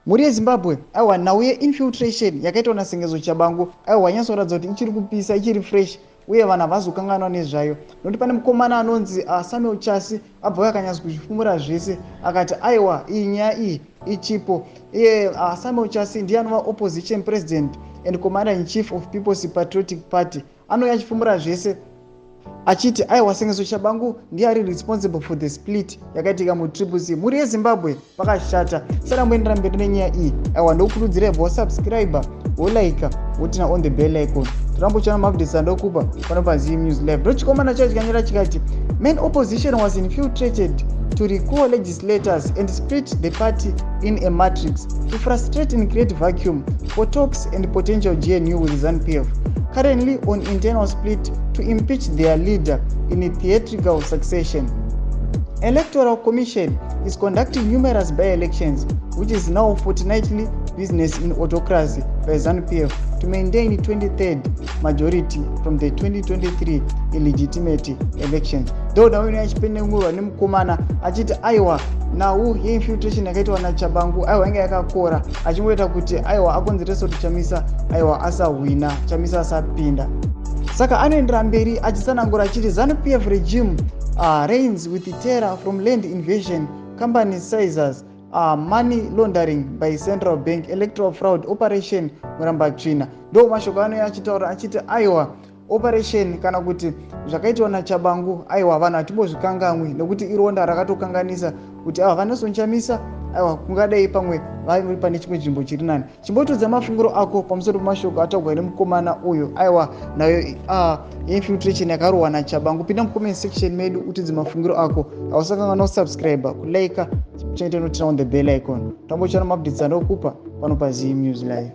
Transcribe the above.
Mhuri yeZimbabwe, aiwa, nhau yeinfiltration yakaitwa naSengezo Chabangu, aiwa, yanyatsoratidza kuti ichiri kupisa, ichiri fresh, uye vanhu havazokanganwa nezvayo, nokuti pane mukomana anonzi Samuel Chasi abva uyo akanyatsa kuzvifumura zvese, akati aiwa, iyi nyaya iyi ichipo. Iye Samuel Chasi ndiye anova opposition president and commander in chief of People's Patriotic Party. Anouya achifumura zvese achiti aiwa, Sengezo Chabangu ndiye ari responsible for the split yakaitika muTriple C. Mhuri yeZimbabwe, pakashata. Saramboendera mberi nenyaya iyi, aiwa, ndokurudzirai bva wasubscribe, wolike, woturn on the bell icon, torambochana maupdates andokupa pano paZim News Live. Ndochikomana chacho chikanyora chikati, "Main opposition was infiltrated to recall legislators and split the party in a matrix to frustrate and create vacuum for talks and potential GNU with ZANU-PF, currently on internal split to impeach their leader in a theatrical succession. Electoral Commission is conducting numerous by-elections, which is now fortnightly business in autocracy by ZANU-PF to maintain 23rd majority from the 2023 illegitimate elections." Ndo nhau ino yachipenengurwa nemukomana achiti aiwa, nhau yeinfiltration yakaitwa naChabangu, aiwa, inge yakakora, achingoita kuti aiwa, akonzeresa kuti Chamisa, aiwa, asahwina, Chamisa asapinda. Saka anoendera mberi achitsanangura achiti ZANU-PF regime reigns with terror from land invasion, company seizures, money laundering by central bank, electoral fraud, Operation Murambatsvina. Ndo mashoko anouya achitaura achiti aiwa, operation kana kuti zvakaitwa naChabangu, aiwa, vanhu hatimbozvikangamwi, nekuti ironda rakatokanganisa kuti aiwa, vaNelson Chamisa, aiwa, kungadai pamwe vari pane chimwe nzvimbo chiri nani. Chimbotudza mafungiro ako pamusoro pemashoko ataurwa nemukomana uyu, aiwa, nayo infiltration yakarohwa naChabangu. Pinda mucomment section medu utidze mafungiro ako. Hausakanganwa kusubscribe, kulike, chete noturn on the bell icon. Tambochana maupdates andokupa pano paZim News Live.